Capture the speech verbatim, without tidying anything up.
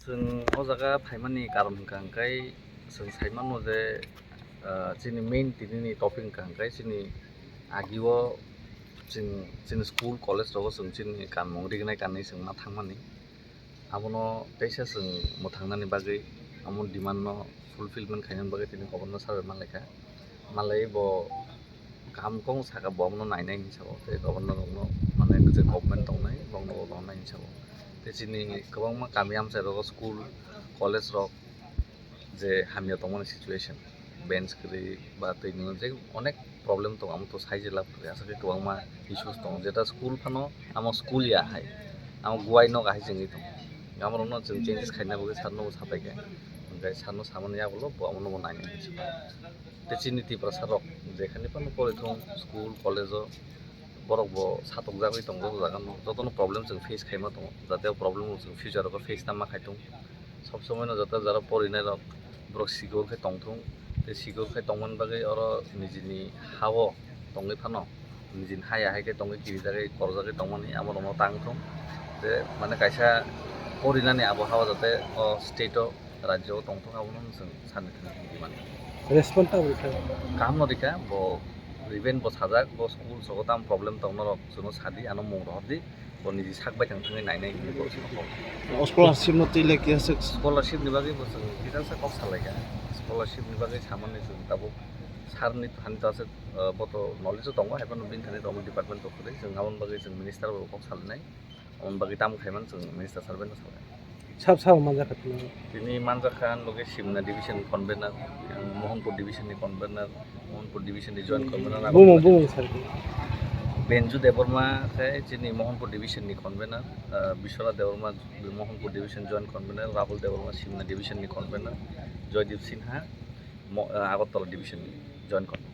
Chwng o jaga phaimani karon hwnkha hwnkhe chwng sai mano je, ah, chini main tinini topic hwnkha hwnkhe chini agio chwng chini school college rogo chwng chini kanmung rignai kanwi chwng ma thangmani. Abono teisa chwng mwthangnani bagwi, amo demand no fulfillment khainani bagwi tini governor sir bai manlaikha. Malai bo kaham kong saka bo abono nainai hinwi sabo, tei governor rokno mane je government tongnai bongno bo tongnai hinwi sabo. Tei chini kwbangma kami amchai rogo school, college rok je hamya tongmani situation, bench kwrwi ba twi nungwi je onek problem tongo, amo to saijwk lab kwrwi, aswk khe kwbangma issues tongo, jeta school phano amo school ya hai, amo guai nok ahai chengwi tongo. Amo rokno chwng changes khaina bagwi sir no bo sapaikha, hwnkhe sir no samani yagulo bo amo no bo nainai hinwi sabo. Tei chini Tiprasa rok jekhani phano porithung school, college o, borok bo satokjagwi tongo o jaga no, jotono problem chwng face khaima tongo, jate o problem rok chwng future o face tama khai thung. Sob somoi no joto jora porinai rok borok secure khe tong thung, tei secure khe tongmani bagwi oro nijini ha o tongwi phano, nijini ha ya hai khe tongwi kirijagwi korjagwi tongmani amo rok no tang thung. Je mane kaisa porinani abo ha o jate o state o, rajyo o tong thung, abono chwng sani thang thung di mani. Response ta bwrwi kha. Kaham no rikha, bo even bo sajak, bo school sogo tam problem tong norok, chwngno sadi, ano mung rohor di, bo niji sak bai thang thangwi nainai hinwi bo chwngno kok. O scholarship no twi le kiya se. Scholarship ni bagwi bo chwng kitasa kok salaikha. Scholarship ni bagwi samani chwng tabuk sir ni thani ta se, uh, bo to knowledge o tongo, hai phano bini thani tongo department to kwrwi, chwng aboni bagwi chwng minister bai bo kok salinai. Aboni bagwi tamo khaimani chwng minister sir bai no salai. Sab sabo manjakha tini? Tini manjakha ang loge Simna division ni convener, ang Mohanpur division ni convener, Mohanpur division ni joint convener. Bumung, bumung sir. Benju Debbarma khe chini Mohanpur division ni convener, ah, Biswanath Debbarma Mohanpur division joint convener, Rahul Debbarma Simna division ni convener, Joydeep Sinha Mo-, ah, Agartala division ni joint convener.